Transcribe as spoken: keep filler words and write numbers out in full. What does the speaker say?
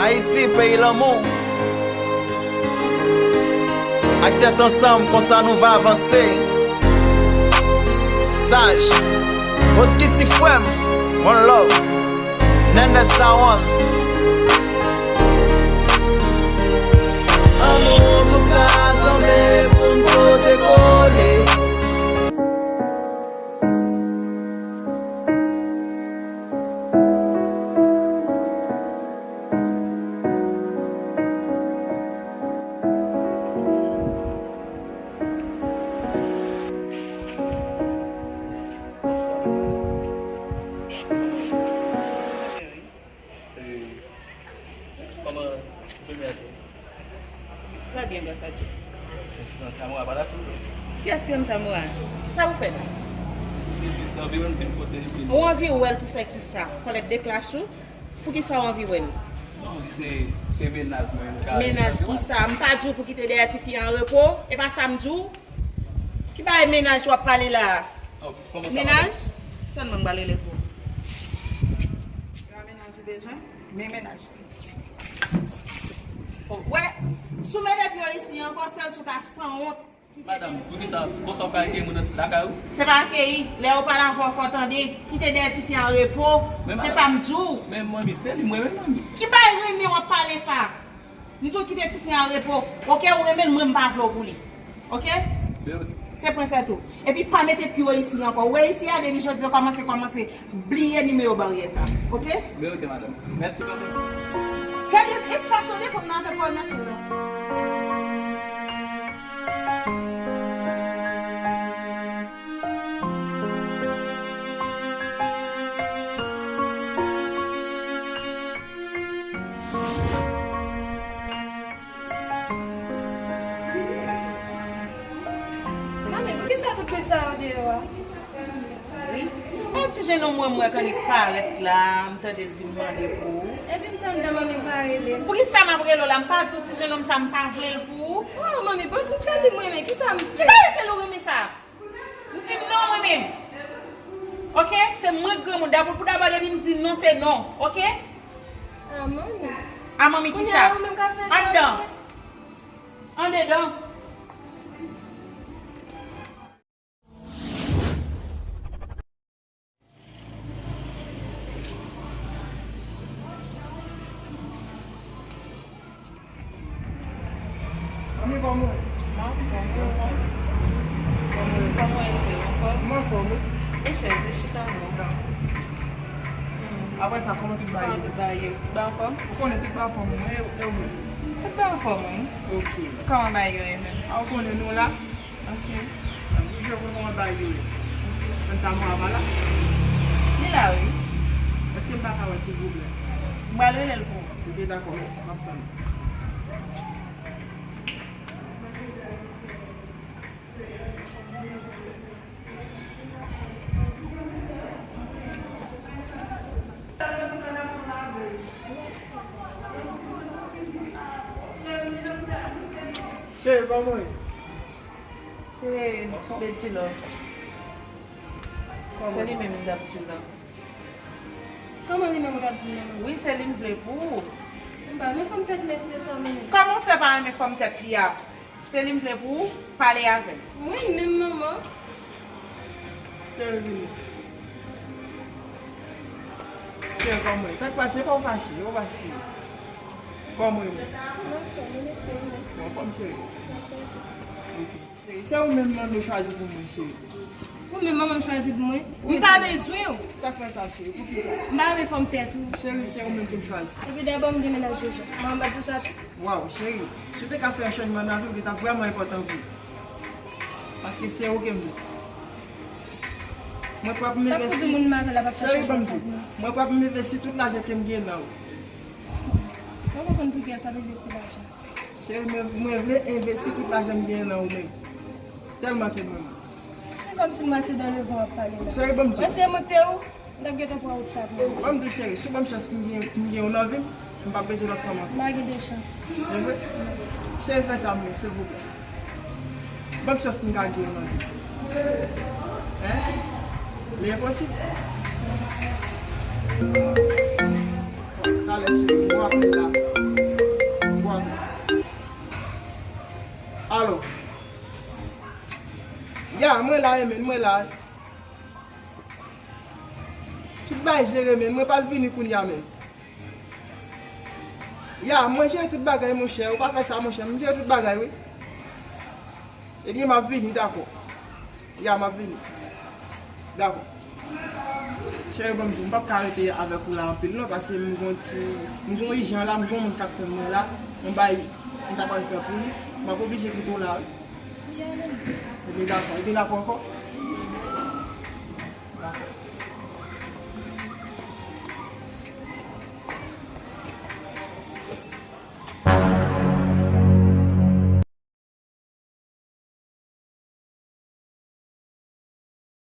Ayiti, peyi lanmou. Ak tèt ansanm, konsa nou va avanse. Saj, Oski ti frè m, one love. Nènè Sawan. An nou tout ka sanble pou n pote kole. Kòman jounen an te? Trè byen, gras a Dye. Nan Samora pa la sou. Kiyès ki nan Samora? Kisa ou fè la? Ou anvi wè l pou fè kisa? Kòlèt de klas ou? Poukisa w anvi wè l? Non, se, se mennaj mwen, m ka. Mennaj kisa? M pa di w pou kite dèyè tifi an repo? E pa sa m di w? Ki bagay mennaj w ap pale la a? Mennaj? Tann mwen, m pral rele pou ou. Se pa mennaj ou bezwen? Men mennaj. Wè, si w mete pye w isi ankò, sèl si w ta sanwont. Madanm, poukisa konsa w ka akeyi moun lakay ou? Se pa akeyi. Lè yo pale avè w, fò w tande. Kite dèyè tifi an repo. Se sa m di w. Men manmi, se li m renmen, manmi. Ki bagay renmen w ap pale sa? M di w kite tifi an repo. Oke, ou renmen l, mwen m pa vle w pou li. Oke? Se pwen sètou. Epi pa mete pye w isi ankò. Ou wè isi a, depi jodi a kòmanse, kòmanse bliye nimewo baryè sa. Oke? Men oke, madanm. Mèsi, madanm. Kèl e, e fasonnen pou m nan fè kòl nan sou non. Manmi, poukisa tout bri sa yo deyò a? Wi. Yon ti jennonm mwen, m wè k annik parèt la, m tande l vin mande pou ou. Epi m tande manmi pa rele m. Poukisa m ap rele w la? M pa di w ti jennonm sa m pa vle l pou ou? Oh, manmi, bon, se sèl li m renmen, kisa m fè? Ki bagay sèl ou renmen sa? M di non mwen menm. Oke? Se mwen k granmoun. Dabò, pou dabò, depi m di non, se non. Oke? A manmi. A manmi kisa? Kounye a ou menm k ap fè chòt. Anndan. Andedan. Manmi, kòman w ye? M anfòm, ou anfòm? Kòman w ye? Kòman w ye, cheri? Anfòm? M anfòm, wi. E chèz, wi, chita non. Apre sa, kòman tout bagay ye? Kòman tout bagay ye? Tout bagay anfòm? Ou konnen tout bagay anfòm, mwen, e, e ou menm? Tout bagay anfòm, wi. Ok. Kòman bagay yo ye menm? A, ou konnen nou la? Ok. Toujou konn kòman bagay yo ye. Konn sa mwen ava la? Li la, wi. Èske m pa ka wè l, silvouplè? M pral rele l pou ou. Ok, dakò, mèsi. M ap tann. Cheri, kòman w ye? Se Betty Love. Kòman? Se li menm m t ap di w la. Kòman li menm ou t ap di m nan? Wi, se li m vle pou ou. M pa renmen fòm tèt mesye sa menm. Kòman w fè pa renmen fòm tèt li a? Se li m vle pou ou pale avè l. Mwen menm, manman. Cheri, vini. Cheri, kòman w ye? Sa k pase? Kòman w fache? Ou fache? Kòman w ye? M anfòm, wi, mesye, ou menm? Ou anfòm, cheri? Mèsi. Ok. Cheri, se ou menm manman chwazi pou mwen, cheri. Ou menm manman chwazi pou mwen? Wi, m pa bezwen w. Sa k fè sa, cheri? Poukisa? M pa renmen fòm tèt ou. Cheri, se ou menm ki m chwazi. Epi dabò m gen mennaj deja. Manman pa di sa tou. Waw, cheri, si w te ka fè yon chanjman nan vi w, li t ap vrèman enpòtan pou ou. Paske se ou ke m vle. Mwen prè pou m envesti. Cheri, ban m di w, mwen prè pou m envesti tout lajan ke m gen nan ou. Mwen konprann poukisa w ap envesti lajan. Cheri, mwen, mwen vle envesti tout lajan m gen nan ou menm. Tèlman ke m renmen w. Se kòmsi m ranse dan levan w ap pale la. Cheri, ban m di w. Mwen se mwen k te ou, m t ap gentan pran wout sa pou mwen. Ban m di w, cheri, si w ban m chans pou m gen, pou m gen ou nan vi m, m p ap bezwen lòt fanm ankò. M pa gen de chans. Se vre? Cheri, fè sa pou mwen, silvouplè. Ban m chans pou m ka gen ou nan vi m. Hein? Li enposib. Talè, cheri, m ap la. la, men mwen la. Tout bagay jere, men mwen pral vini kounye a, men. Ya, mwen jere tout bagay, monchè. Ou pa fè sa, monchè. Mwen jere tout bagay, wi. Ebyen, m ap vini, dakò. Ya, m ap vini. Dakò. Cheri, ban m di, m p ap ka rete avèk ou la anpil, non, paske m gon ti, m gon ijan la, m gon moun k ap tann mwen la. M bay, m ta pral fè pou li. M ap oblije kite w la, wi. Ebyen, dakò. Ebyen, dakò ankò.